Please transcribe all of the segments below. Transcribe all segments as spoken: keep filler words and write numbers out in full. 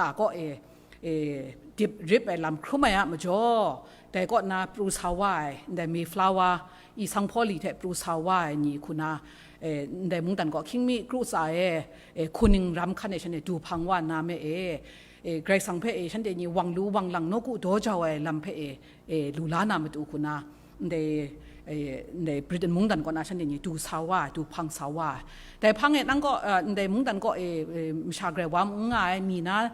a kaw e, e, dip rip ai lam hkrum ai a majaw, dai kaw na pru sa wa ai, ndai Mayflower, i sanghpaw li hte pru sa wa ai ni hku na, e, ndai mungdan kaw hkying mi kru tsa e, e, hkuning ram hkan e shanhte du hpang wa nna me e, e, Karai Kasang hpe e shanhte ni wang lu wang lang nawku daw jau ai lam hpe e, e, lu la na matu hku na, ndai, e, ndai Britain mungdan kaw na shanhte ni du sa wa, du hpang sa wa. Dai hpang e nang kaw, e, ndai mungdan kaw e, e, masha grai wa n nga ai mi na,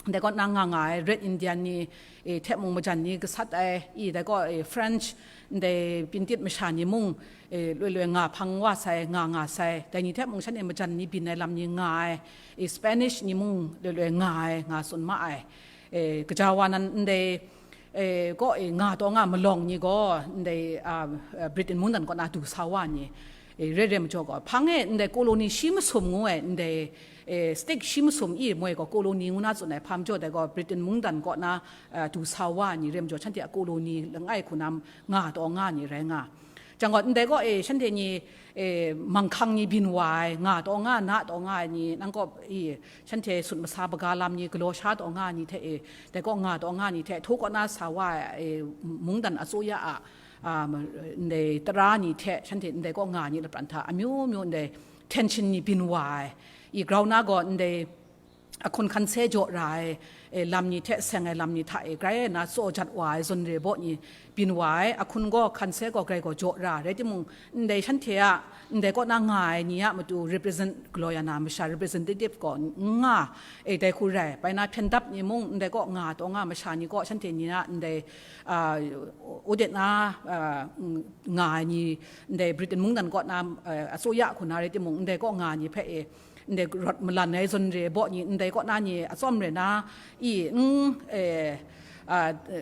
ndai kaw na nga nga ai Red Indian ni, e, hte mung majan ni gasat ai, i, dai kaw, e, French, ndai Pintit masha ni mung, e, loi loi nga hpang wa sai, nga nga sai, dai ni hte mung shanhte majan ni byin ai lam ni nga ai, e, Spanish ni mung loi loi nga ai, nga tsun ma ai. E, kaja wa nan ndai, e, kaw, e, nga taw nga malawng ni gaw, ndai, a, a, Britain mungdan kaw na du sa wa ni, e, re re majaw gaw, hpang e ndai colony shi masum ngu ai, ndai, e, state shi masum i moi gaw colony ngu na tsun ai hpa majaw, dai gaw Britain mungdan kaw na, a, du sa wa ni re majaw, shanhte a colony langai hku na nga taw nga ni rai nga. Jang gaw, ndai gaw, e, shanhte ni, e, manghkang ni byin wa ai, nga taw nga, na taw nga ai ni, nang kaw, e, shanhte sut masa baga lam ni, galaw sha taw nga ni hte, e, dai kaw nga taw nga ni hte, htaw kaw na sa wa ai, e, mungdan atsuya a, a, ndai tara ni hte, shanhte ndai kaw nga ni lapran hta, amyu myu ndai tension ni byin wa ai, i grau na gaw ndai, ahkun hkan se jaw ra ai, e, lam ni hte seng ai lam ni hta e, grai na tsaw jat wa ai zawn re baw ni byin wa ai, ahkun gaw hkan se gaw grai gaw jaw ra, rai timung, ndai shanhte a, ndai kaw na nga ai ni a matu represent galaw ya na masha representative gaw n nga, e, dai hku rai, bai na hpyen dap ni mung, ndai kaw nga taw nga masha ni kaw shanhte ni a, ndai, a, audit na, a, nga ai ni, ndai Britain mungdan kaw na, a, atsuya hku na rai timung, ndai kaw nga ni hpe e, ndai rawt malan ai zawn re baw ni, ndai kaw na ni atsawm re na, i, n, e, a,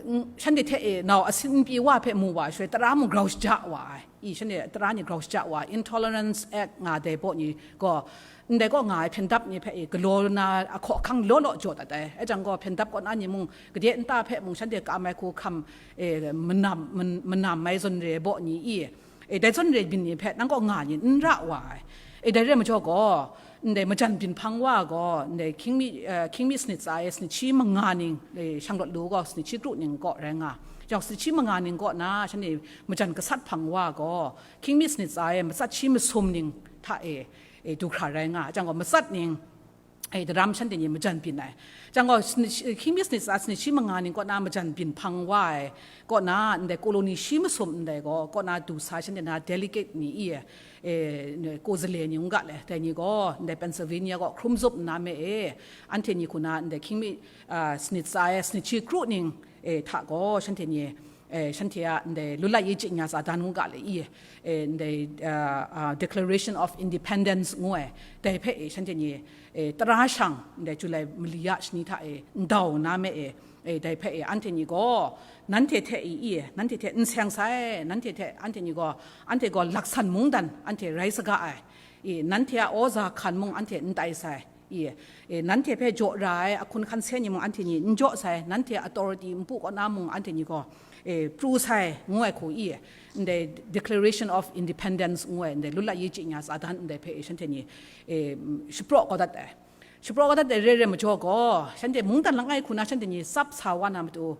n, shanhte hte e nau asin n pyi wa hpe mu wa shaloi, tara mung grau shaja wa ai, i, shanhte tara ni grau shaja wa ai, Intolerance Act nga dai baw ni gaw, ndai kaw nga ai hpyen dap ni hpe e galaw na ahkaw ahkang law law jaw dat ai, e jang gaw hpyen dap kaw na ni mung, gade nta hpe mung shanhte kam ai hku hkam, e, manam, man-, manam ai zawn re baw ni i, e, dai zawn re byin ni hpe nang kaw nga ni n ra wa ai. E, dai re majaw gaw, ndai majan byin hpang wa gaw, ndai hkying mi, e, hkying mi sanit tsa e sanit shi manga ning, e, shanglawt lu gaw sanit shi kru ning kaw rai nga. Jang sanit shi manga ning kaw na, shanhte majan gasat hpang wa gaw, hkying mi sanit tsa e matsat shi masum ning hta e, e, du hkra rai nga. Jang gaw matsat ning, e, daram shanhte ni majan byin ai. Jang gaw, sani-, hkying mi sanit tsa sanit shi manga ning kaw na majan byin hpang wa ai, kaw na, ndai colony shi masum ndai gaw, kaw na du sa shanhte na delegate ni i, e, ko zale ni n ga le, dai ni gaw, ndai Pennsylvania gaw hkrum zup nna me e, anhte ni hku na, ndai hkying mi, a, sanit tsa e, sanit shi kru ning, e, hta gaw, shanhte ni, e, shanhte a, ndai lulat yi chyi nya tsa dan ngu ga le i, e, ndai, a, a, Declaration of Independence ngu ai, dai hpe e, shanhte ni, e, tara shang, ndai July mali ya shani hta e, ndau na me e, e, dai hpe e, anhte ni gaw, nanhte hte i, i, nanhte hte n seng sai, nanhte hte, anhte ni gaw, anhte gaw laksan mungdan, anhte rai saga ai, i, nanhte a awza hkan mung anhte n tai sai, i, e, nanhte hpe jaw ra ai, ahkun hkan se ni mung anhte ni n jaw sai, nanhte authority npu kaw na mung anhte ni gaw, e, pru sai, ngu ai hku i, ndai Declaration of Independence ngu ai, ndai lulat yi chyi nya tsa dan ndai hpe e, shanhte ni, e, shapraw kau dat ai. Shapraw kau dat ai re re majaw gaw, shanhte mungdan langai hku na shanhte ni tsap sa wa na matu,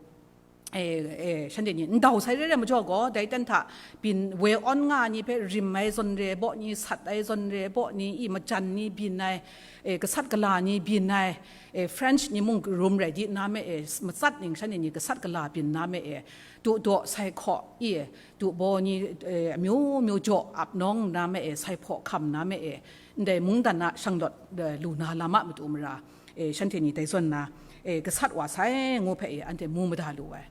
e, e, shanhte ni ndau sai re re majaw gaw, dai ten hta byin woi awn nga ai ni hpe rim ai zawn re baw ni, sat ai zawn re baw ni, i majan ni byin ai, e, gasat gala ni byin ai, e, French ni mung rum rai di na me e, matsat ning shanhte ni gasat gala byin na me e, du daw sai hkaw, i, du baw ni, e, amyu myu jaw ap nawng na me e, sai hpaw hkam na me e, ndai mungdan a shanglawt, e, lu na lam a matu mara, e, shanhte ni dai zawn na, e, gasat wa sai ngu hpe e, anhte mu mada lu ai.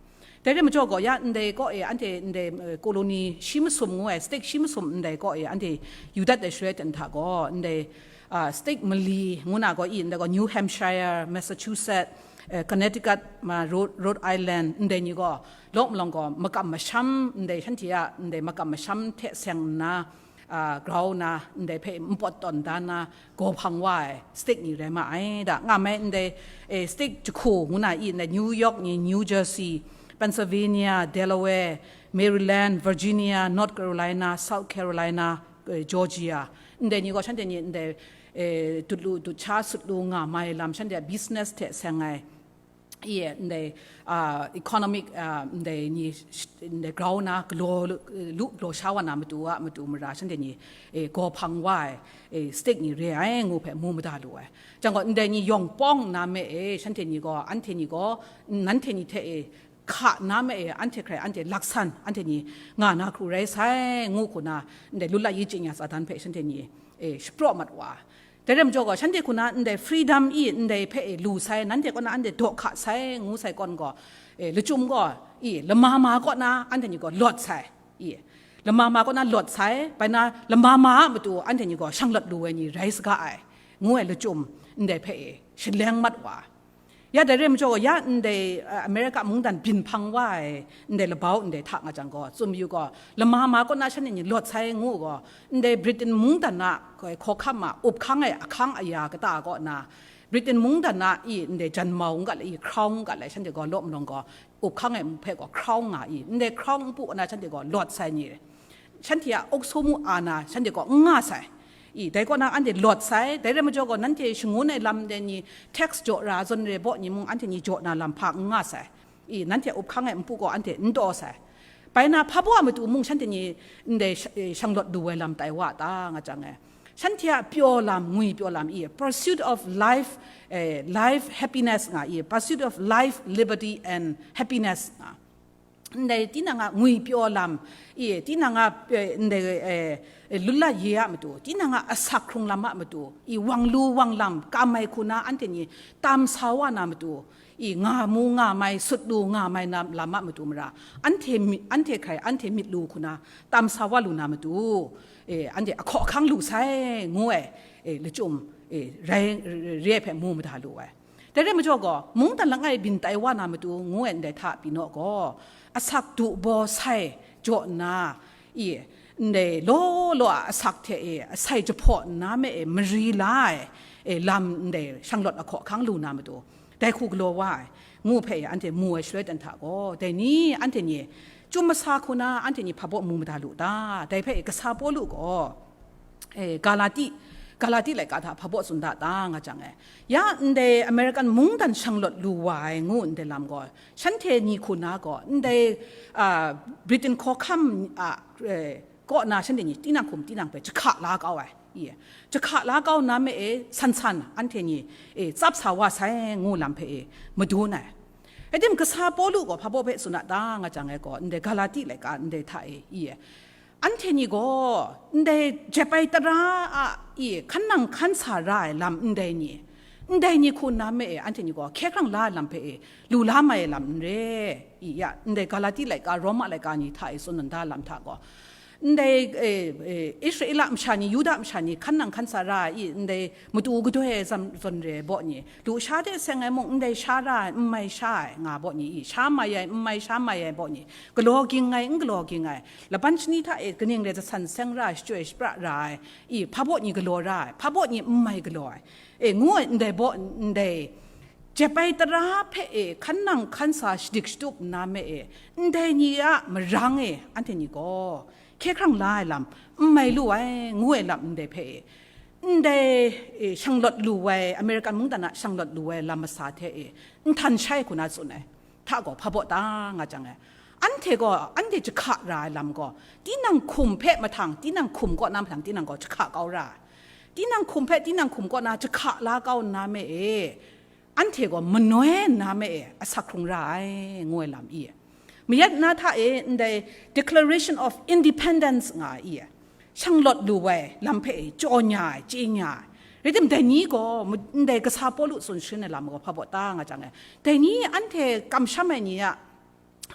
Dai re majaw gaw, ya ndai kaw e, anhte ndai, e, colony shi masum ngu ai, state shi masum ndai kaw e, anhte yu dat ai shaloi ten hta gaw, ndai, a, state mali ngu na gaw i, ndai gaw New Hampshire, Massachusetts, e, Connecticut, ma, Rhode, Rhode Island, ndai ni gaw, lawk malawng gaw, makam masham, ndai shanhte a, ndai makam masham hte seng nna, a, grau na, ndai hpe npawt tawn da na, gaw hpang wa ai state ni rai ma ai da. Nga mai ndai, e, state jahku ngu na i, ndai New York ni, New Jersey, Pennsylvania, Delaware, Maryland, Virginia, North Carolina, South Carolina, e, Georgia, ndai ni gaw shanhte ni ndai, e, dut lu dut sha sut lu nga mai lam, shanhte a business hte seng ai, i, ndai, a, economic, a, ndai ni, ndai grau na galaw lu, lu galaw sha wa na matu a matu mara shanhte ni, e, gaw hpang wa ai, e, state ni re ai ngu hpe mu mada lu ai. Jang gaw, ndai ni yawng pawng nna me e, shanhte ni gaw, anhte ni gaw, nanhte ni hte e, hka nna me e, anhte hkrai, anhte laksan, anhte ni nga na hkru rai sai, ngu hku na, ndai lula yi ching ya Satan hpe shanhte ni, e, shapraw mat wa. Dai rai majaw gaw, shanhte hku na ndai freedom i ndai hpe e lu sai, nanhte kaw na anhte daw hka sai, ngu sai kawn gaw, e, lachyum gaw, i, lama ma kaw na anhte ni gaw lawt sai, i, lama ma kaw na lawt sai, bai na lama ma a matu anhte ni gaw shanglawt lu ai ni rai saga ai, ngu ai lachyum ndai hpe e shaleng mat wa. Ya dai re ai majaw, ya ndai, uh, America mungdan byin hpang wa ai ndai labau ndai hta nga jang gaw, tsun yu gaw, lama ma kaw na shanhte ni lawt sai ngu gaw, ndai Britain mungdan a hkawhkam a up hkang ai ahkang aya kata kaw na, Britain mungdan a i ndai janmau n gat lai, i crown n gat lai, shanhte gaw law malawng gaw, up hkang ai hpe gaw crown nga i, ndai crown npu kaw na shanhte gaw lawt sai ni, shanhte a auk saw mu a na shanhte gaw n nga sai. I, dai kaw na anhte lawt sai, dai rai majaw gaw, nanhte shangun ai lam de ni, tax jaw ra zawn re baw ni mung, anhte ni jaw na lam hpa n nga sai. I, nanhte up hkang ai npu gaw anhte n taw sai. Bai na, hpa baw a matu mung shanhte ni ndai sh-, e, shanglawt lu ai lam tai wa ta nga jang e, shanhte a pyaw lam, ngwi pyaw lam i, pursuit of life, e, life happiness nga i, pursuit of life, liberty and happiness nga. Ndai tinang a ngwi pyaw lam, i, tinang a, e, ndai, e, e, lula ye a matu, tinang a asak hkrung lam a matu, i, wang lu wang lam, kam ai hku na anhte ni tam sa wa na matu, i, nga mu nga mai, sut lu nga mai na lam a matu mara, anhte mi-, anhte hkrai, anhte myit lu hku na tam sa wa lu na matu, e, anhte ahkaw ahkang lu sai, ngu ai, e, lachyum, e, rai, re ai hpe mu mada lu ai. Dai rai majaw gaw, mungdan langai byin tai wa na matu ngu ai ndai hta pyi naw gaw, asak du baw sai jaw nna, i, ndai law law a asak hte e, asai jahpaw nna me e, mari la ai, e, lam ndai shanglawt ahkaw ahkang lu na matu, dai hku galaw wa ai, ngu hpe e, anhte mu ai shaloi dan hta gaw, dai ni anhte ni, chyum masa hku na anhte ni hpa baw mu mada lu ta? Dai hpe e, kasa Pawlu gaw, e, Galati, Galati laika hta hpa baw tsun da ta nga jang e, ya ndai American mungdan shanglawt lu wa ai ngu ndai lam gaw, shanhte ni hku na gaw, ndai, a, Britain hkawhkam a, e, kaw na shanhte ni tinang hkum tinang hpe jahka la kau ai, i, jahka la kau na me e, san san anhte ni, e, tsap sa wa sai ngu lam hpe e, madun ai. Rai tim, kasa Pawlu gaw hpa baw hpe tsun a ta nga jang e gaw, ndai Galati laika ndai hta e, i, anhte ni gaw ndai jep ai tara a, i, hkan nang hkan sa ra ai lam ndai ni, ndai ni hku nna me e, anhte ni gaw hkye hkrang la ai lam hpe e, lu la mai ai lam n re, i, ya, ndai Galati laika, Roma laika ni hta e tsun da lam hta gaw, ndai, e, e, Israela masha ni, Yuda masha ni, hkan nang hkan sa ra ai, i, ndai matu gadoi ai zam, zawn re baw ni, lusha hte seng ai mung, ndai sha ra ai, n mai sha ai, nga baw ni, i, sha mai ai, n mai sha mai ai baw ni, galaw ging ai, n galaw ging ai, laban shani hta e kaning re zasan seng ra ai, shachyoi shapra ra ai, i, hpa baw ni galaw ra ai, hpa baw ni n mai galaw ai, e, ngu ai, ndai baw, ndai jep ai tara hpe e, hkan nang hkan sa shadik shatup nna me e, ndai ni a marang e, anhte ni gaw hkye hkrang la ai lam n mai lu ai, ngu ai lam ndai hpe e, ndai, e, shanglawt lu ai, American mungdan a shanglawt lu ai lam masa hte e, n htan shai hku na tsun ai. Hta gaw hpa baw ta nga jang e, anhte gaw, anhte jahka ra ai lam gaw, tinang hkum hpe mahtang, tinang hkum kaw na mahtang, tinang gaw jahka kau ra ai. Tinang hkum hpe, tinang hkum kaw na jahka la kau nna me e, anhte gaw manoi nna me e, asak hkrung ra ai, ngu ai lam i. Mayat na hta e, ndai Declaration of Independence nga i, shanglawt lu ai lam hpe e, chyaw nya ai, chye nya ai. Rai tim, dai ni gaw, ma-, ndai kasa Pawlu tsun sharin ai lam gaw hpa baw ta nga jang e, dai ni anhte kamsham ai ni a,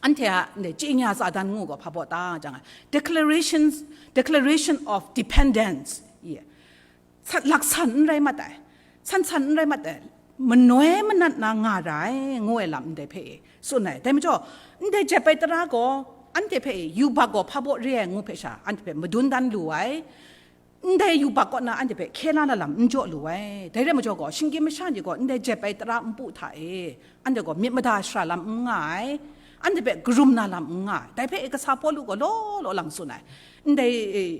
anhte a ndai chye nya tsa dan ngu gaw hpa baw ta nga jang e, Declarations, Declaration of Dependence i, san, laksan n rai mat ai, san san n rai mat ai, manoi manat na nga ra ai, ngu ai lam ndai hpe e tsun ai. Dai majaw, ndai jep ai tara gaw, anhte hpe e yubak gaw hpa baw re ai ngu hpe sha, anhte hpe madun dan lu ai, ndai yubak kaw na anhte hpe hkye la na lam n jaw lu ai. Dai rai majaw gaw, shinggyim masha ni gaw ndai jep ai tara npu hta e, anhte gaw myit mada shara lam n nga ai, Anhte hpe karum na lam n nga ai. Dai hpe e kasa Pawlu gaw law law lang tsun ai. Ndai,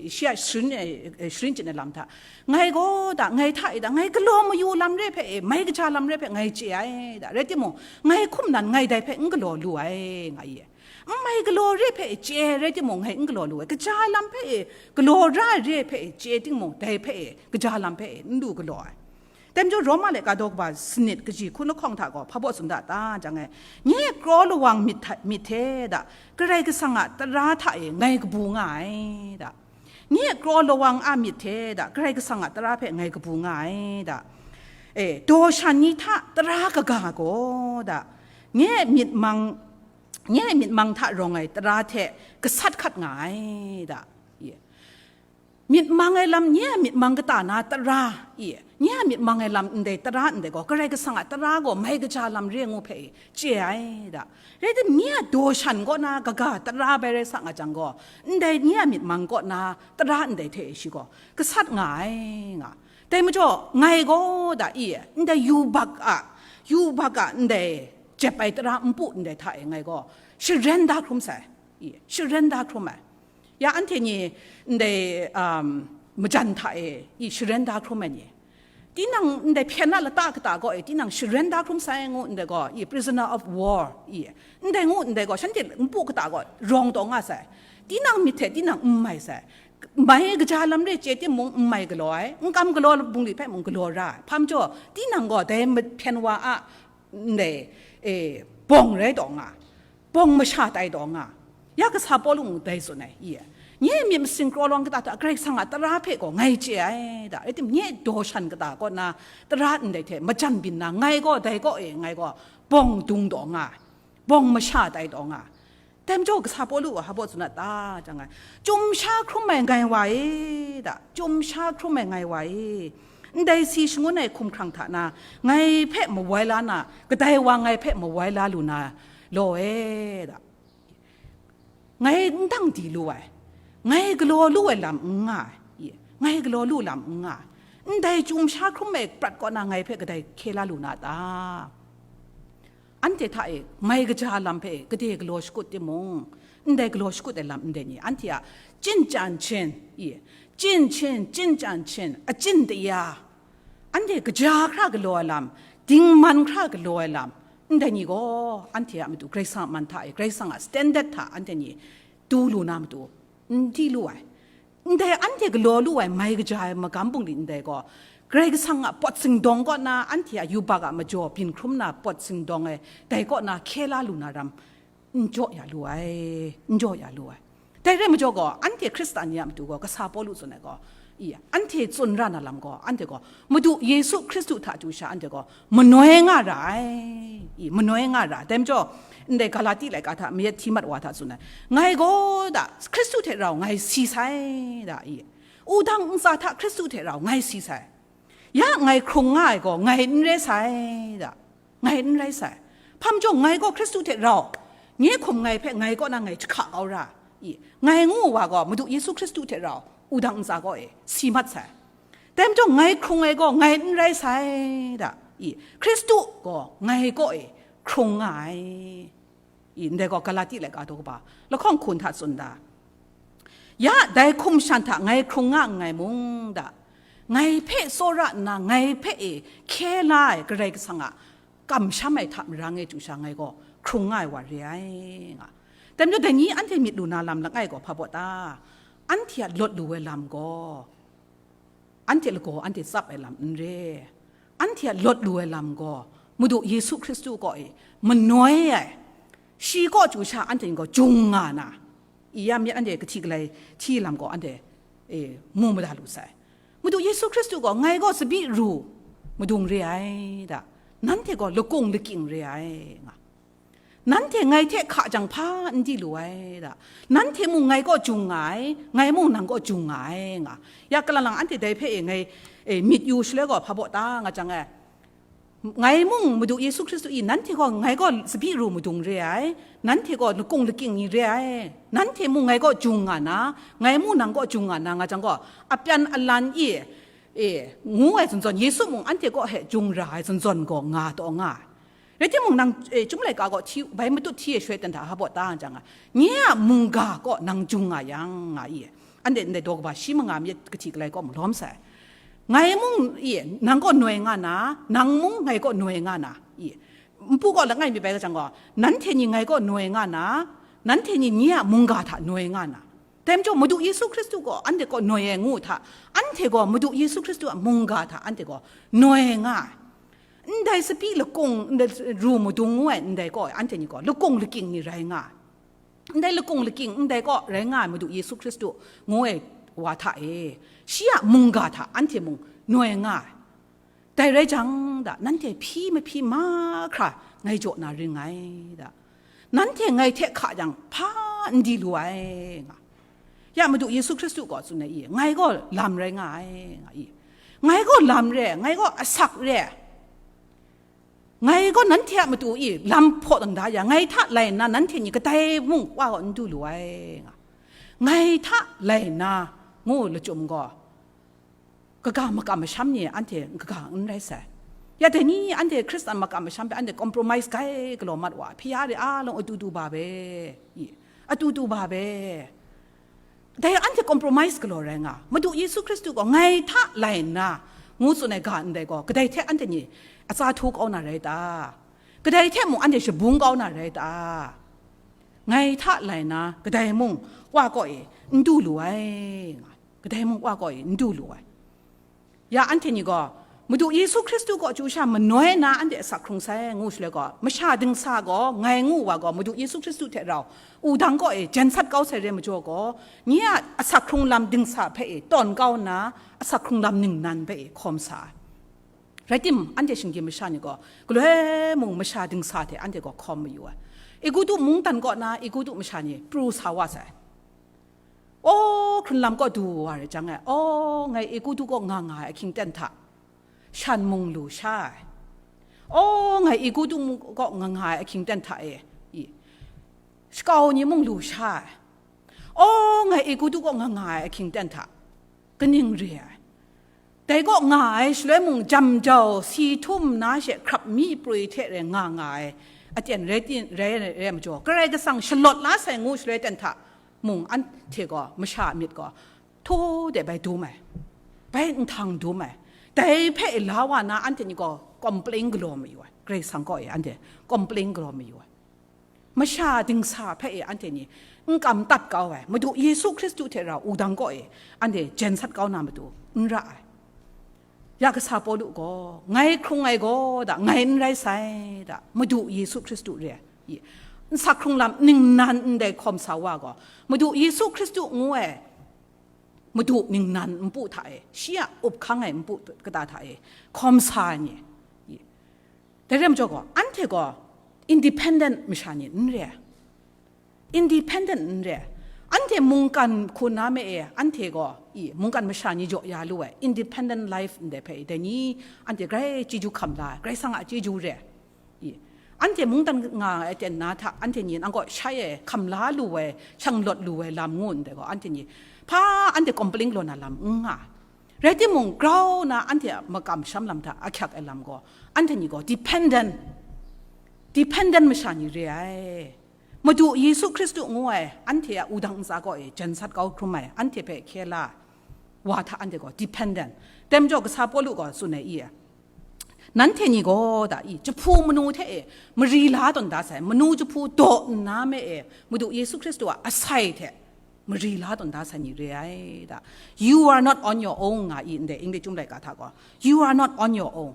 e, shi a sharin, e, e, sharin chyit ai lam hta, ngai gaw da, ngai hta e da, ngai galaw mayu lam re hpe e, mai kaja lam re hpe ngai chye ai da. Rai timung, ngai hkum nan ngai dai hpe n galaw lu ai, nga ye. N mai galaw re hpe e chye ai rai timung, ngai n galaw lu ai. Kaja lam hpe e, galaw ra ai re hpe e chye timung, dai hpe e, kaja lam hpe e n lu galaw ai. Dai majaw Roma laika daw kaba sanit kaji hkun lahkawng hta gaw hpa baw tsun da ta jang e, nye kraw lawang myit hta, myit hte da, Karai Kasang a tara hta e ngai kabu nga ai da. Nye kraw lawang a myit hte da, Karai Kasang a tara hpe ngai kabu nga ai da. E, daw shan ni hta tara kaga gaw da, nye myit mang, nye myit mang hta rawng ai tara hte gasat hkat nga ai da. Ye. Myit mang ai lam, nye a myit mang kata na tara, i, nye a myit mang ai lam ndai tara ndai gaw, Karai Kasang a tara gaw mai kaja lam re ngu hpe i, chye ai da. Rai tim, nye a daw shan kaw na kaga tara bai rai sa nga jang gaw, ndai nye a myit mang kaw na tara ndai hte shi gaw, gasat nga ai nga. Dai majaw, ngai gaw da i, ndai yubak a, yubak a ndai jep ai tara npu ndai hta e ngai gaw, sharen da hkrum sai, i, sharen da hkrum ai. Ya anhte ni ndai, um, majan hta e i sharen da hkrum ai ni, tinang ndai hpyen a lata kata gaw e tinang sharen da hkrum sai ngu ndai gaw, i prisoner of war, i ndai ngu ndai gaw shanhte npu kata gaw rawng taw nga sai. Tinang myit hte tinang n mai sai. Mai kaja lam re chye timung n mai galaw ai, n kam galaw bungli hpe mung galaw ra ai. Hpa majaw, tinang gaw dai hpyen wa a ndai, e, bawng rai taw nga, bawng masha tai taw nga, ya kasa Pawlu mung dai tsun ai, i, nye myit masin kraw lawang kata hta Karai Kasang a tara hpe gaw ngai chye ai da, rai tim, nye daw shan kata kaw na tara ndai hte majan byin na, ngai gaw dai kaw e, ngai gaw bawng dung taw nga, bawng masha tai taw nga. Dai majaw kasa Pawlu gaw hpa baw tsun a ta jang ai, chyum sha hkrum ai ngai wa e da, chyum sha hkrum ai ngai wa e, ndai si shangun ai hkumhkrang hta na ngai hpe mawai la na, kadai wa ngai hpe mawai la lu na law e da. Ngai n dang di lu ai, ngai galaw lu ai lam n nga ai, ngai galaw lu lam n nga ai, ndai chyum sha hkrum ai prat kaw na ngai hpe kadai hkye la lu na ta? Anhte hta e mai kaja lam hpe gade galaw shakut timung, ndai galaw shakut ai lam ndai ni, anhte a chyin chyan hkyin, i, chyin hkyin, chyin chyan hkyin, achyin taya, anhte kaja hkra galaw ai lam, dingman hkra galaw ai lam, ndai ni gaw anhte a matu Karai Kasang a man hta e, Karai Kasang a standard hta anhte ni du lu na matu, n di lu ai. Ndai anhte galaw lu ai mai kaja ai magam bungli ndai gaw, Karai Kasang a pawt singdawng kaw na, anhte a yubak a majaw byin hkrum na pawt singdawng ai, dai kaw na hkye la lu na ram, n jaw ya lu ai, n jaw ya lu ai. Dai rai majaw gaw, anhte Hkristan ni a matu gaw, kasa Pawlu tsun ai gaw, i, anhte tsun ra na lam gaw, anhte gaw, Madu Yesu Hkristu hta chyu sha, anhte gaw, manoi nga ra ai, i, manoi nga ra ai. Dai majaw, ndai Galati laika hta mayat hti mat wa hta tsun ai, ngai gaw da, Hkristu hte rau ngai si sai da, i, wudang ntsa hta Hkristu hte rau ngai si sai. Ya ngai hkrung nga ai gaw, ngai n rai sai da, ngai n rai sai. Hpa majaw, ngai gaw Hkristu hte rau, nye hkum ngai hpe ngai kaw na ngai jahka kau ra, i, ngai ngu wa gaw, Madu Yesu Hkristu hte rau, wudang ntsa kaw e si mat sai. Dai majaw, ngai hkrung ai gaw, ngai n rai sai da, i, Hkristu gaw ngai kaw e hkrung nga ai. I, ndai gaw Galati laika daw kaba lahkawng hkun hta tsun da. Ya, dai hkum shan hta ngai hkrung nga nngai mung da, ngai hpe tsawra nna, ngai hpe e hkye la ai Karai Kasang a kamsham ai hta mara ngai chyu sha, ngai gaw hkrung nga ai wa re ai, nga. Dai majaw, dai ni anhte myit lu na lam langai gaw hpa baw ta? Anhte a lawt lu ai lam gaw, anhte lagaw anhte tsap ai lam n re, anhte a lawt lu ai lam gaw, Madu Yesu Hkristu kaw e manoi ai, shi kaw chyu sha anhte gaw jung nga na, i ya myit anhte kahti galai hti lam gaw anhte, e, mu mada lu sai. Madu Yesu Hkristu gaw, ngai gaw tsabyi ru madung re ai da, nanhte gaw lakung lakying re ai, nga. Nanhte ngai hte hka jang hpa n di lu ai da, nanhte mung ngai kaw jung nga ai, ngai mung nang kaw jung nga ai, nga. Ya, kalang lang anhte dai hpe e ngai, e, myit yu shaloi gaw hpa baw ta, nga jang e, ngai mung Madu Yesu Hkristu i, nanhte gaw ngai gaw tsabyi ru madung re ai, nanhte gaw lakung lakying ni re ai, nanhte mung ngai kaw jung nga na, ngai mung nang kaw jung nga na, nga jang gaw, apyan alan i, e, ngu ai zawn zawn, Yesu mung anhte kaw he jung ra ai zawn zawn gaw nga taw nga ai. Rai timung, nang, e, Chyum laika gaw hti, bai matut hti e shaloi ten hta hpa baw ta nga jang a, nye a mungga kaw nang jung nga yang, nga i. Anhte ndai daw kaba shi manga myit kahti kalai kaw malawm sai. Ngai mung i, nang kaw noi nga na, nang mung ngai kaw noi nga na, i. Npu kaw langai mi bai ka jang gaw, nanhte ni ngai kaw noi nga na, nanhte ni nye a mungga hta noi nga na. Dai majaw, Madu Yesu Hkristu gaw anhte kaw noi ai ngu hta, anhte gaw Madu Yesu Hkristu a mungga hta anhte gaw noi nga ai. Ndai sapi lakung, ndai ru madung ngu ai ndai kaw, anhte ni gaw lakung lakying ni rai nga ai. Ndai lakung lakying ndai kaw rai nga ai Madu Yesu Hkristu ngu ai wa hta e, shi a mungga hta anhte mung noi nga ai. Dai rai jang, da, nanhte hpyi mahpyi mahkra ngai jaw na ring ngai, da. Nanhte ngai hte hka jang, hpa n di lu ai, nga. Ya Madu Yesu Hkristu gaw tsun ai i, ngai gaw lam rai nga ai, nga i. Ngai gaw lam re, ngai gaw asak re. Ngai gaw nanhte a matu i lam hpaw tawn da ya, ngai hta lai nna nanhte ni kadai mung wa gaw n du lu ai, nga. Ngai hta lai nna ngu lachyum gaw, kaga makam masham ni anhte kaga n rai sai. Ya dai ni anhte Hkristan makam masham hpe anhte compromise gai galaw mat wa, hpyi ya re a long atu tu ba be, i, atu tu ba be. Dai anhte compromise galaw rai nga, Madu Yesu Hkristu gaw ngai hta lai nna ngu tsun ai ga ndai gaw, kadai hte anhte ni atsa htu kau na rai ta? Kadai hte mung anhte shabung kau na rai ta? Ngai hta lai nna kadai mung wa kaw e n du lu ai, nga. Kadai mung wa kaw e n du lu ai. Ya anhte ni gaw, Madu Yesu Hkristu kaw chyu sha manoi na anhte asak hkrung sai ngu shaloi gaw, masha dingsa gaw ngai ngu wa gaw, Madu Yesu Hkristu hte rau wudang kaw e jen sat kau sai re majaw gaw, nye a asak hkrung lam dingsa hpe e tawn kau nna, asak hkrung lam ningnan hpe e hkawm sa ai. Rai tim, anhte shinggyim masha ni gaw, galoi mung masha dingsa hte anhte gaw hkawm mayu ai. Egutu mungdan kaw na Egutu masha ni pru sa wa sai. Aw, hkrun lam kaw du wa rai jang e, aw, ngai Egutu kaw nga nga ai ahkying ten hta, shan mung lu sha ai. Aw, ngai Egutu mung kaw nga nga ai ahkying ten hta e, i, shakau ni mung lu sha ai. Aw, ngai Egutu kaw nga nga ai ahkying ten hta, kaning re ai? Dai kaw nga ai shaloi mung, jam jau, si htum na she hkrap mi prwi hte rai nga nga ai aten rai tin, rai, rai, rai majaw, Karai Kasang shalawt la sai ngu shaloi ten hta mung, anhte gaw masha a myit gaw htaw de bai dum ai, bai nhtang dum ai. Dai hpe la wa na, anhte ni gaw complain galaw mayu ai, Karai Kasang kaw e anhte complain galaw mayu ai. Masha dingsa hpe e anhte ni n kam tat kau ai, Madu Yesu Hkristu hte rau wudang kaw e anhte jen sat kau na matu n ra ai. Ya kasa Pawlu gaw, ngai hkrung ai gaw, da, ngai n rai sai, da, Madu Yesu Hkristu re ai. Nsak hkrung lam ningnan ndai hkawm sa wa gaw, Madu Yesu Hkristu ngu ai Madu ningnan npu hta e, shi a up hkang ai npu kata hta e hkawm sa ai ni. Dai rai majaw gaw, anhte gaw independent masha ni n re ai. Independent n re ai. Anhte mungkan hku na me e, anhte gaw, i, mungkan masha ni jaw ya lu ai, independent life ndai hpe, dai ni anhte grai chyeju hkam la ai, Karai Kasang a chyeju re ai. I, anhte mungdan nga ai aten na hta, anhte ni nang kaw shai e hkam la lu ai, shanglawt lu ai lam ngu ndai gaw, anhte ni hpa anhte complain galaw na lam n nga ai. Rai timung, grau na anhte a makam sham lam hta ahkyak ai lam gaw, anhte ni gaw dependent, dependent masha ni re ai. Madu Yesu Hkristu ngu ai, anhte a wudang ntsa kaw e jen sat kau hkrum ai, anhte hpe hkye la ai wa hta anhte gaw dependent. Dai majaw, kasa Pawlu gaw tsun ai i, nanhte ni gaw, da, i, jahpu manu hte e mari la tawn da sai, manu jahpu daw nna me e, Madu Yesu Hkristu a asai hte mari la tawn da sai ni re ai, da. You are not on your own, nga i ndai English Chyum laika hta gaw. You are not on your own.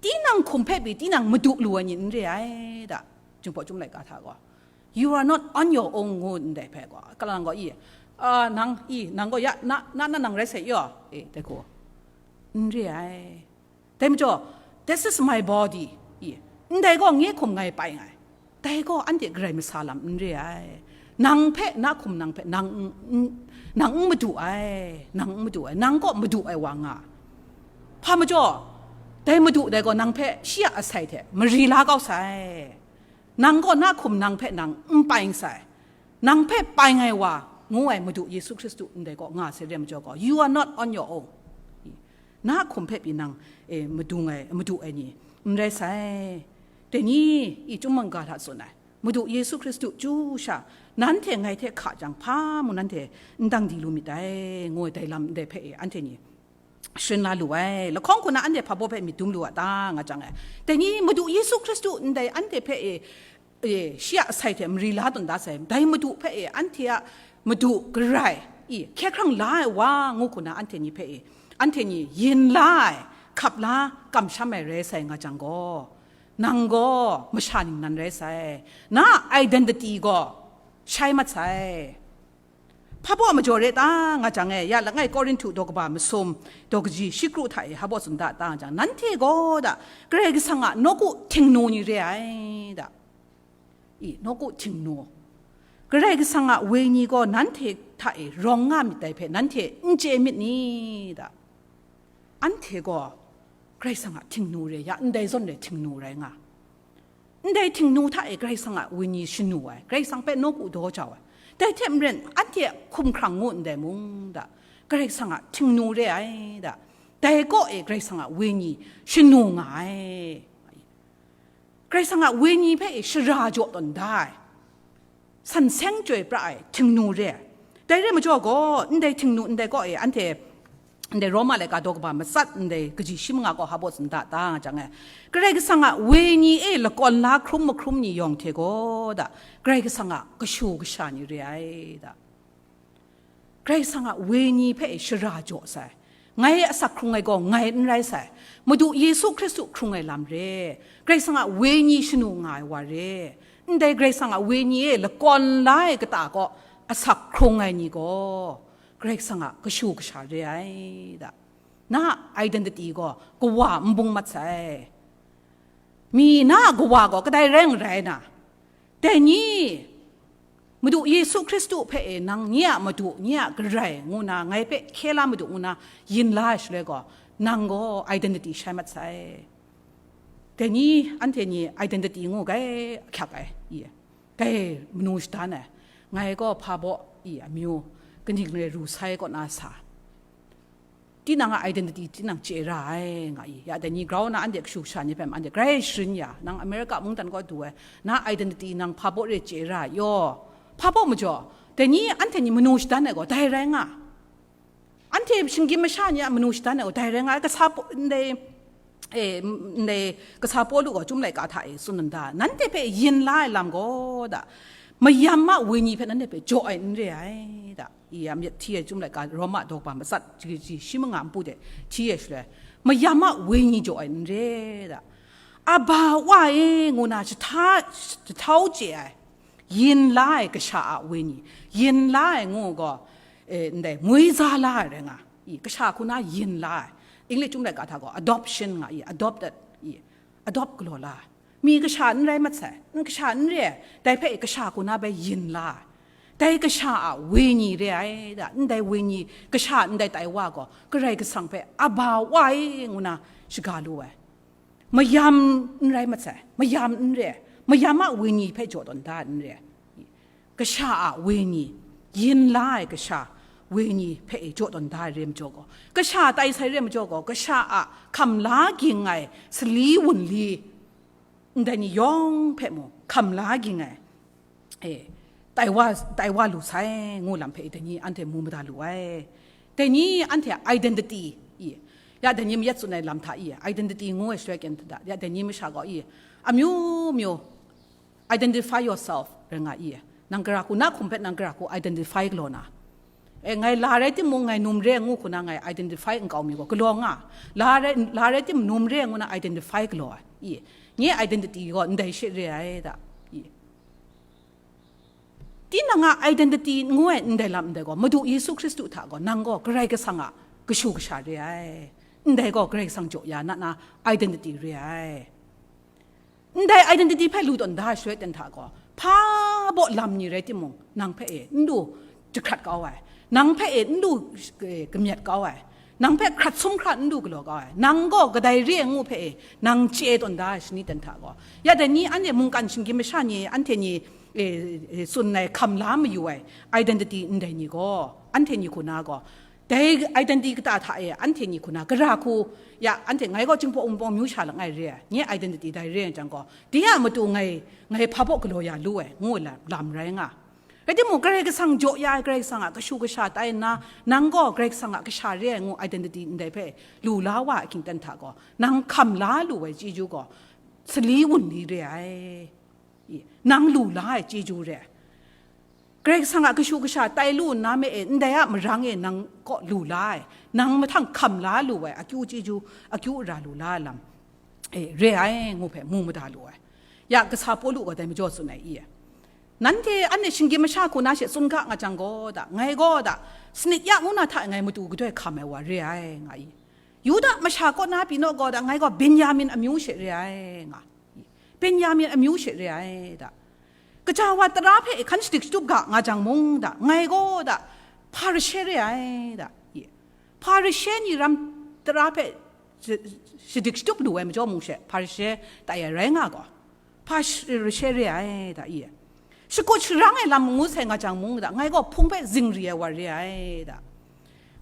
Tinang hkum hpe pyi tinang madu lu ai ni n re ai, da. Jinghpaw Chyum laika hta gaw, you are not on your own ngu ndai hpe gaw, kalang gaw i, a, nang, i, nang gaw ya, na, na, na nang rai sai yaw, e, dai hku, n re ai. Dai majaw, "This is my body," i, ndai gaw ngai hkum ngai pai nga ai. Dai gaw anhte Karai masa lam n re ai. Nang hpe, na hkum nang hpe, nang n, n, nang n madu ai, nang n madu ai, nang kaw madu ai wa nga. Hpa majaw, dai madu dai gaw nang hpe shi a asai hte mari la kau sai. Nang gaw na hkum nang hpe nang n pai sai. Nang hpe pai ngai wa, ngu ai Madu Yesu Hkristu ndai kaw nga sai re majaw gaw, you are not on your own. Na hkum hpe pyi nang, e, madu ai, madu ai ni n rai sai. Dai ni i chyum mungga hta tsun ai, Madu Yesu Hkristu chyu sha, nanhte ngai hte hka jang, hpa mung nanhte n dang di lu myit dai, ngu ai dai lam ndai hpe e anhte ni sharin la lu ai. Lahkawng hku na anhte hpa baw hpe myit dum lu a ta, nga jang e. Dai ni Madu Yesu Hkristu ndai anhte hpe e, e, shi a asai hte mari la tawn da sai, dai Madu hpe e anhte a Madu Karai i hkye hkrang la ai wa ngu hku na anhte ni hpe e, anhte ni yin la ai, hkap la, kamsham ai rai sai nga jang gaw, nang gaw masha ningnan rai sai, na a identity gaw shai mat sai. Hpa baw majaw re ta, nga jang e, ya langai Korinhtu daw kaba masum, daw kaji shi kru hta e hpa baw tsun da ta, nga jang, nanhte gaw da, Karai Kasang a nawku htingnu ni re ai da. I, nawku htingnu. Karai Kasang a wenyi gaw nanhte hta e rawng nga myit dai hpe nanhte n chye myit ni da. Anhte gaw Karai Kasang a htingnu re ya, ndai zawn re htingnu rai nga. Ndai htingnu hta e Karai Kasang a wenyi shanu ai, Karai Kasang hpe nawku daw jau ai. Dai hte maren, anhte a hkumhkrang ngu ndai mung da, Karai Kasang a htingnu re ai da. Dai kaw e Karai Kasang a wenyi shanu nga ai. Karai Kasang a wenyi hpe e shara jaw tawn da ai, san seng chyoi pra ai htingnu re ai. Dai re majaw gaw, ndai htingnu ndai kaw e anhte, ndai Roma laika daw kaba matsat ndai kaji shi manga gaw hpa baw tsun da ta, nga jang e, Karai Kasang a wenyi e lakawn la hkrum mahkrum ni yawng hte gaw da, Karai Kasang a kashu kasha ni re ai da. Karai Kasang a wenyi hpe shara jaw sai. Ngai asak hkrung ai gaw ngai n rai sai. Madu Yesu Hkristu hkrung ai lam re. Karai Kasang a wenyi shanu nga ai wa re. Ndai Karai Kasang a wenyi e lakawn la ai kata kaw asak hkrung ai ni gaw, Karai Kasang a kashu kasha re ai da. Na a identity gaw kawa n bung mat sai. Mi na a kawa gaw kadai rai n rai na? Dai ni, Madu Yesu Hkristu hpe e nang nye a Madu, nye a Karai ngu na, ngai hpe hkye la Madu ngu na yin la ai shaloi gaw, nang gaw identity shai mat sai. Dai ni, anhte ni identity ngu gai ahkyak ai, i, gai manu shadan ai. Ngai gaw hpa baw, i, amyu, kaning rai ru sai kaw na sa. Tinang a identity tinang chye ra ai, nga i. Ya dai ni grau na anhte kashu kasha ni hpe anhte grai sharin ya, nang America mungdan kaw du ai, na identity nang hpa baw re chye ra ai yaw, hpa baw majaw, dai ni anhte ni manu shadan ai gaw, dai rai nga. Anhte shinggyim masha ni a manu shadan ai gaw, dai rai nga ai, kasa paw, ndai, e, ndai kasa Pawlu gaw chyum laika hta e tsun nna, nanhte hpe yin la ai lam gaw da, mayam a wenyi hpe nanhte hpe jaw ai n re ai da. I, a myit hti ai chyum laika Roma daw kaba matsat, ji, ji, shi manga npu de hti ai shaloi, mayam a wenyi jaw ai n re da. Aba Wa e ngu na jahta, jahtau chye ai, yin la ai kasha a wenyi, yin la ai ngu gaw, e, ndai, ngwi za la ai rai nga, i, kasha hku na yin la ai, English chyum laika hta gaw adoption nga i, adopted, i, adopt galaw la ai. Mi kasha n rai mat sai, n kasha n re ai, dai hpe kasha hku na bai yin la ai. Dai kasha a wenyi re ai da, ndai wenyi, kasha ndai tai wa gaw, Karai Kasang hpe Aba Wa e ngu na shaga lu ai. Mayam n rai mat sai, mayam n re ai, mayam a wenyi hpe jaw tawn da n re ai. Kasha a wenyi, yin la ai kasha wenyi hpe e jaw tawn da ai re majaw gaw, kasha tai sai re majaw gaw, kasha a hkam la ging ai sali wunli, ndai ni yawng hpe mung hkam la ging ai, e, tai wa, tai wa lu sai, ngu lam hpe dai ni anhte mu mada lu ai. Dai ni anhte a identity, i, ya dai ni mayat tsun ai lam hta, i, identity ngu ai shaloi kyen hta, ya dai ni masha gaw, i, amyu myu, identify yourself rai nga i, nang gara hku, na hkum hpe nang gara hku identify galaw na. E, ngai la rai timung, ngai num re ngu hku na ngai identify n kau mi gaw galaw nga. La rai, la rai tim, num re ngu na identify galaw ai. I, nye identity gaw ndai she re ai da. I. Tinang a identity ngu ai ndai lam ndai gaw, Madu Yesu Hkristu hta gaw, nang gaw Karai Kasang a kashu kasha re ai. Ndai gaw Karai Kasang jaw ya na na identity re ai. Ndai identity hpe lu tawn da ai shaloi ten hta gaw, hpa baw lam ni rai timung, nang hpe e n lu jahkrat kau ai, nang hpe e n lu, e, kamyat kau ai, nang hpe hkrat sum hkra n lu galaw kau ai, nang gaw kadai re ai ngu hpe e nang chye tawn da ai shani ten hta gaw, ya dai ni anhte mungkan shinggyim masha ni anhte ni, e, e, tsun ai hkam la mayu ai identity ndai ni gaw, anhte ni hku na gaw, Dai identity kata hta e anhte ni hku na gara hku, ya, anhte ngai gaw Jinghpaw Wunpawng amyu sha langai re ai, nye identity dai re ai jang gaw, de a matu ngai, ngai hpa baw galaw ya lu ai, ngu ai lam, lam rai nga. Rai timung, Karai Kasang jaw ya ai, Karai Kasang a kashu kasha tai nna, nang gaw Karai Kasang a kasha re ai ngu identity ndai hpe lu la wa ai hkying ten hta gaw, nang hkam la lu ai chyeju gaw, sali wunli re ai. I, nang lu la ai chyeju re ai. Karai Kasang a kashu kasha tai lu nna me e, ndai a marang e nang kaw lu la ai, nang mahtang hkam la lu ai, akyu chyeju, akyu ara lu la ai lam, e, re ai, ngu hpe mu mada lu ai. Ya, kasa Pawlu gaw dai majaw tsun ai i e. Nanhte anhte shinggyim masha hku na she tsun ga nga jang gaw da, ngai gaw da, sanit ya ngu na hta ngai matu gadoi hkam ai wa re ai, nga i. Yuda masha kaw na pyi naw gaw da, ngai gaw Benyamin amyu she re ai, nga. Benyamin amyu she re ai da. Kaja wa tara hpe hkan shadik shatup ga nga jang mung da, ngai gaw da, Hparishe re ai da. Hparishe ni ram tara hpe sh-, shadik shatup lu ai majaw mung she, Hparishe tai ai rai nga gaw, Hparishe re ai da i. Shakut sharang ai lam ngu sai nga jang mung da, ngai gaw Hpung hpe zingri ai wa re ai da.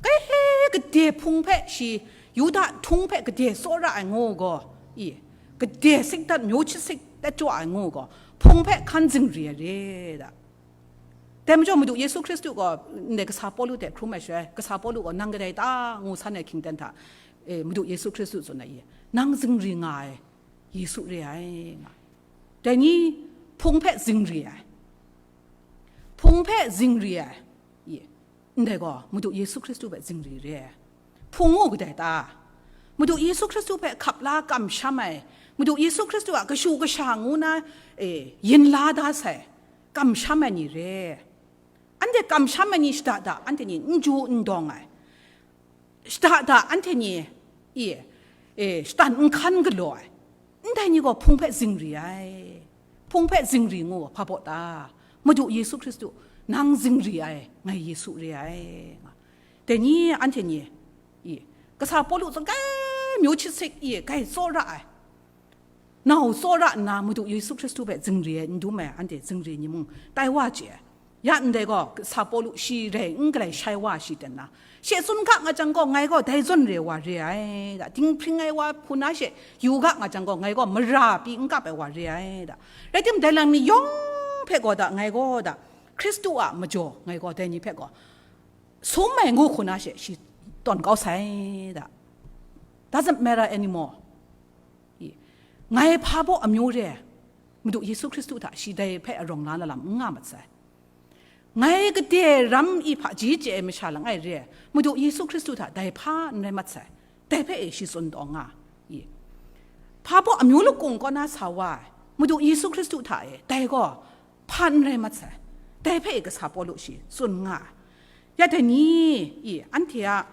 Kaihe gade Hpung hpe shi, Yuda Htung hpe gade tsawra ai ngu gaw, i, gade sikdat myu hti sikdat jaw ai ngu gaw, Hpung hpe hkan zingri ai re da. Dai majaw Madu Yesu Hkristu gaw ndai kasa Pawlu hte hkrum ai shaloi, kasa Pawlu gaw, "Nang kadai ta?" ngu san ai hkying ten hta, e, Madu Yesu Hkristu tsun ai i, "Nang zingri nga ai Yesu re ai," nga. Dai ni Hpung hpe zingri ai, Hpung hpe zingri ai, i, ndai gaw Madu Yesu Hkristu hpe zingri re ai. Hpung ngu kadai ta? Madu Yesu Hkristu hpe hkap la kamsham ai, Madu Yesu Hkristu a kashu kasha ngu na, e, yin la da sai, kamsham ai ni re. Anhte kamsham ai ni shada da, anhte ni n ju n dawng ai. Shada da, anhte ni, i, e, shatan n hkan galaw ai. Ndai ni gaw Hpung hpe zingri ai. Hpung hpe zingri ngu hpa baw ta? Madu Yesu Hkristu, "Nang zingri ai, ngai Yesu re ai," nga. Dai ni anhte ni, i, kasa Pawlu tsun, kai myu hti sik, i, kai tsawra ai. Nau tsawra nna Madu Yesu Hkristu hpe zingri ai, n dum ai, anhte zingri ni mung tai wa chye ai. Ya ndai gaw, kasa Pawlu shi rai n galai shai wa shi ten na, she tsun ga nga jang gaw, ngai gaw dai zawn re wa re ai da, dinghpring ai wa hku na she yu ga nga jang gaw, ngai gaw mara pyi n kap ai wa re ai da. Rai tim, dai lam ni yawng hpe gaw da, ngai gaw da, Hkristu a majaw, ngai gaw dai ni hpe gaw sum ai ngu hku na she shi tawn kau sai da. Doesn't matter anymore. I, ngai hpa baw amyu re ai, Madu Yesu Hkristu hta shi dai hpe arawng la na lam n nga mat sai. Ngai gade ram i hpaji chye ai masha langai re ai, Madu Yesu Hkristu hta dai hpa n rai mat sai. Dai hpe e shi tsun taw nga, i, hpa baw amyu lakung kaw na sa wa ai, Madu Yesu Hkristu hta e dai gaw hpa n rai mat sai. Dai hpe e kasa Pawlu shi tsun nga ai. Ya dai ni, i, anhte a,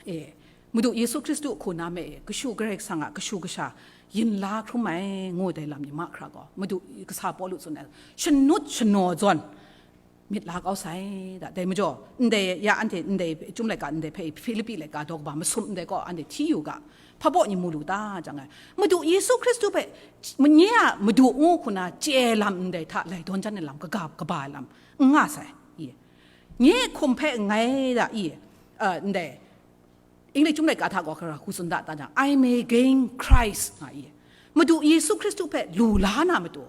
e, Madu Yesu Hkristu hku na me e, kashu Karai Kasang a kashu kasha yin la hkrum ai ngu dai lam ni mahkra gaw, Madu kasa Pawlu tsun ai, shanut shanaw zawn myit la kau sai da. Dai majaw, ndai ya anhte, ndai Chyum laika ndai hpe Hpilipi laika daw kaba masum ndai gaw anhte hti yu ga, hpa baw ni mu lu ta jang ai, Madu Yesu Hkristu hpe nye a Madu ngu hku na chye lam ndai hta lai dawn jan ai lam kaga kaba ai lam n nga sai, i. Nye hkum hpe ngai da, i, a, ndai English Chyum laika hta gaw hkra hku tsun da ta jang, "I may gain Christ," nga i. Madu Yesu Hkristu hpe lu la na matu,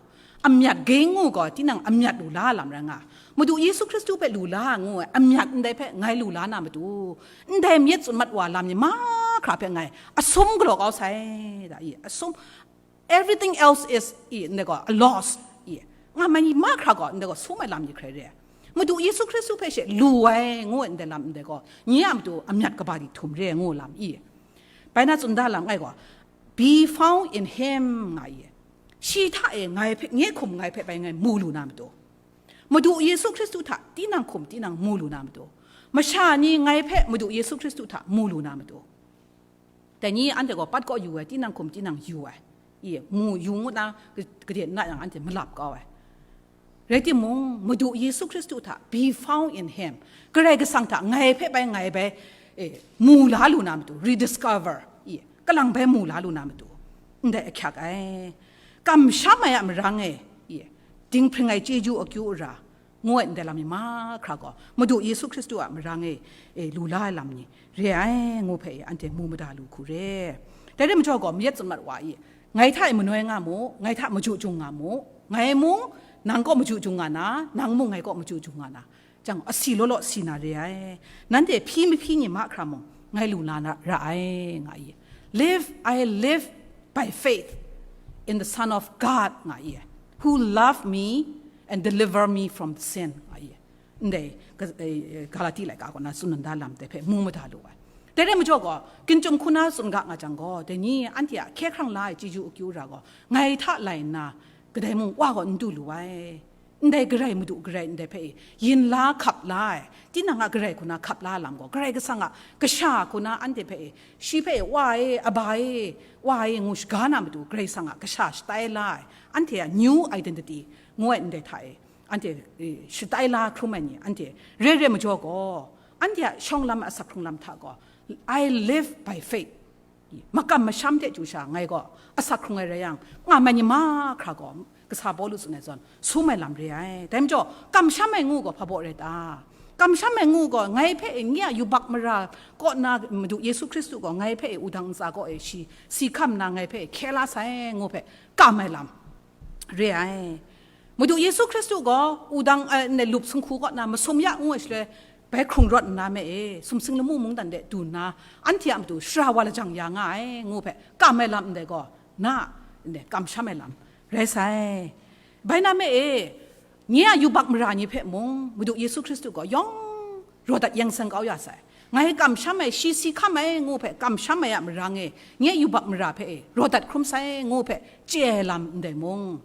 amyat gain ngu gaw tinang amyat lu la lam rai nga. Madu Yesu Hkristu hpe lu la ngu ai amyat ndai hpe ngai lu la na matu, ndai myit tsun mat wa lam ni mahkra hpe ngai asum galaw kau sai da, i, asum, everything else is, i, ndai gaw a loss, i, nga ma ni mahkra gaw ndai gaw sum ai lam ni hkrai re ai. Madu Yesu Hkristu hpe she lu ai ngu ai ndai lam ndai gaw, nye a matu amyat kaba di htum re ai ngu lam, i. Bai na tsun da lam ngai gaw, "Be found in him," nga i. Shi hta e ngai hpe, nye hkum ngai hpe bai ngai mu lu na matu, Madu Yesu Hkristu hta tinang hkum tinang mu lu na matu, masha ni ngai hpe Madu Yesu Hkristu hta mu lu na matu. Dai ni anhte gaw pat kaw yu ai, tinang hkum tinang yu ai, i, mu yu ngut na, ka-, kade na yang anhte malap kau ai. Rai timung, Madu Yesu Hkristu hta, "Be found in him," Karai Kasang hta ngai hpe bai, ngai bai, e, mu la lu na matu, rediscover, i, kalang bai mu la lu na matu, ndai ahkyak ai. Kamsham ai a marang e, i, dinghpring ai chyeju akyu ara, ngu ai ndai lam ni mahkra gaw, Madu Yesu Hkristu a marang e, e, lu la ai lam ni re ai, ngu hpe anhte mu mada lu hku re. Dai rai majaw gaw, mayat tsun mat wa i, ngai hta e manoi nga mu, ngai hta maju jung nga mu, ngai mung nang kaw maju jung nga na, nang mung ngai kaw maju jung nga na, jang asi law law si na re ai. Nanhte hpyi mahpyi ni mahkra mung, ngai lu na ra ai, nga i. Live, I live by faith in the Son of God, nga i. Who loved me and deliver me from sin, nga i. Ndai, Ga-, eh, Galati laika kaw na tsun da lam de hpe mu mada lu ai. Dai rai majaw gaw, ginchyum hku na tsun ga nga jang gaw, dai ni anhte a hkye hkrang la ai chyeju akyu ra gaw, ngai hta lai nna, kadai mung wa gaw n du lu ai. Ndai garai Madu garai ndai hpe e, yin la hkap la ai, tinang a garai hku na hkap la lam gaw, Karai Kasang a kasha hku na anhte hpe e, shi hpe e, wa e, aba e, wa e, ngu shaga na matu, Karai Kasang a kasha shatai la ai, anhte a new identity ngu ai ndai hta e, anhte, e, shatai la hkrum ai ni, anhte re re majaw gaw, anhte a shawng lam, asak hkrung lam hta gaw, I live by faith. Makam masham hte chyu sha ngai gaw asak hkrung ai rai yang, nga mai ni mahkra gaw, kasa Pawlu tsun ai zawn, sum ai lam re ai. Dai majaw, kamsham ai ngu gaw hpa baw rai ta? Kamsham ai ngu gaw, ngai hpe nye a yubak mara kaw na Madu Yesu Hkristu gaw ngai hpe wudang ntsa kaw e shi si hkam nna ngai hpe hkye la sai ngu hpe kam ai lam re ai. Madu Yesu Hkristu gaw wudang, eh, ndai lup singhku kaw na masum ya ngu ai shaloi, bai hkrung rawt nna me e, sumsing lamu mungdan de du nna, anhte a matu shara wa lajang ya nga ai, ngu hpe kam ai lam ndai gaw, na, ndai kamsham ai lam rai sai. Bai na me e, nye a yubak mara ni hpe mung, Madu Yesu Hkristu gaw yawng raw dat yeng seng kau ya sai. Ngai kamsham ai, shi si hkam ai ngu hpe kamsham ai a marang e, nye yubak mara hpe e, raw dat hkrum sai ngu hpe chye ai lam ndai mung,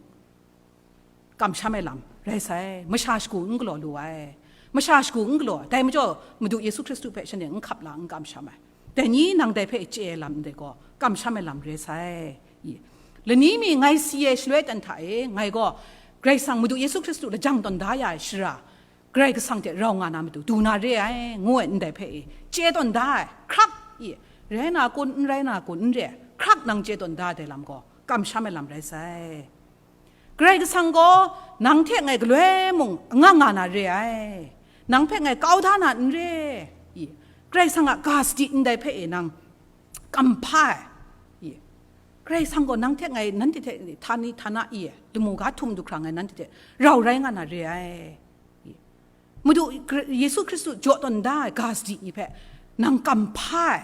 kamsham ai lam rai sai. Masha shagu n galaw lu ai. Masha shagu n galaw ai. Dai majaw, Madu Yesu Hkristu hpe shanhte n hkap la, n kamsham ai. Dai ni nang dai hpe chye ai lam ndai gaw, kamsham ai lam rai sai. I, lani mi ngai si ai shaloi dan hta e, ngai gaw, Karai Kasang Madu Yesu Hkristu lajang tawn da ya ai shara, Karai Kasang hte rau nga na matu du na re ai, ngu ai ndai hpe e, chye tawn da ai, hkrak, i, rai na kun, n rai na kun, n re ai, hkrak nang chye tawn da ai dai lam gaw, kamsham ai lam rai sai. Karai Kasang gaw nang hte ngai galoi mung anga nga na re ai, nang hpe ngai kau da na n re, i, Karai Kasang a ga sadi ndai hpe e nang kamhpa ai, i, Karai Kasang gaw nang hte ngai nanhte hte htani htana i, lamu ga htum du hkra ngai nanhte hte rau rai nga na re ai. Madu Kri-, Yesu Hkristu jaw tawn da ai ga sadi ni hpe nang kamhpa ai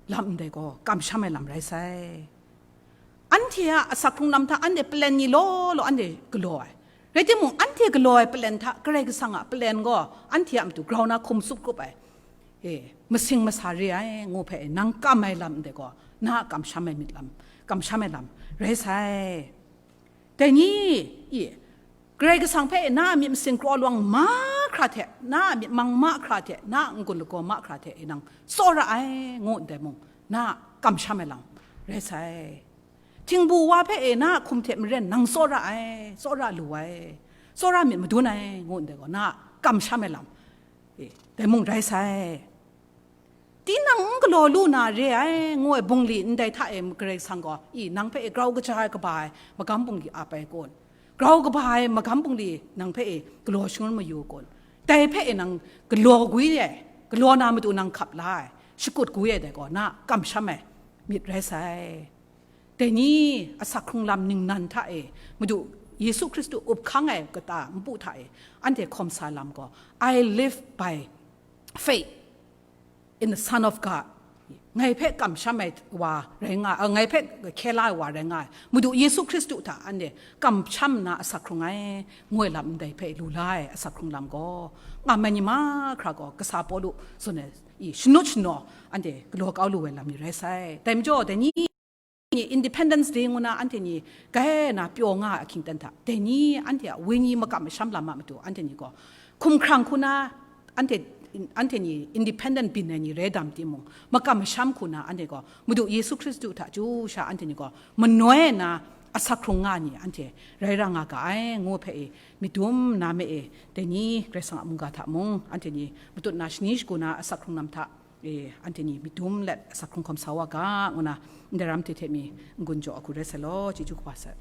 lam ndai gaw, kamsham ai lam rai sai. Anhte a asak hkrung lam hta anhte plan ni law law anhte galaw ai. Rai timung, anhte galaw ai plan hta Karai Kasang a plan gaw anhte a matu grau na hkum tsup krup ai, e, masing masa re ai, ngu hpe nang kam ai lam ndai gaw, na a kamsham ai myit lam, kamsham ai lam rai sai. Dai ni, i, Karai Kasang hpe na a myit masin kraw lawang mahkra hte, na a myit mang mahkra hte, na a n-gun lagaw mahkra hte e nang tsawra ai, ngu ndai mung, na a kamsham ai lam rai sai. Htingbu wa hpe e na a hkum hte maren nang tsawra ai, tsawra lu ai, tsawra myit madun ai, ngu ndai gaw, na a kamsham ai lam, e, dai mung rai sai. Tinang n galaw lu na re ai, ngu ai bungli ndai hta e Karai Kasang gaw, i, nang hpe e grau kaja ai kaba ai magam bungli ap ai kun? Grau kaba ai magam bungli nang hpe e galaw shangun mayu kun? Dai hpe e nang galaw gwi ai, galaw na matu nang hkap la ai, shakut gwi ai dai gaw, na a kamsham ai myit rai sai. Dai ni, asak hkrung lam ningnan hta e, Madu Yesu Hkristu up hkang ai kata npu hta e, anhte hkawm sa lam gaw, I live by faith in the Son of God. Ngai hpe kamsham ai wa rai nga, eh, ngai hpe hkye la ai wa rai nga ai, Madu Yesu Hkristu hta anhte kamsham nna asak hkrung ai, ngu ai lam ndai hpe lu la ai asak hkrung lam gaw, nga mai ni mahkra gaw, kasa Pawlu tsun ai, i, shanut shanaw anhte galaw kau lu ai lam ni rai sai. Dai majaw, dai ni, ni Independence Day ngu na anhte ni gai na pyaw nga ai ahkying ten hta, dai ni anhte a wenyi makam masham lam a matu anhte ni gaw hkumhkrang hku na anhte, anhte ni independent byin ai ni rai dam timung, makam masham hku na anhte gaw Madu Yesu Hkristu hta chyu sha anhte ni gaw manoi na asak hkrung nga ni anhte rai ra nga ga ai, ngu hpe e myit dum na me e, dai ni Karai Kasang a mungga hta mung anhte ni matut na shani shagu na asak hkrung lam hta e, anhte ni myit dum let asak hkrung hkawm sa wa ga, ngu na ndai ram hte hte mi n-gun jaw a hku rai sai law, chyeju kaba sai.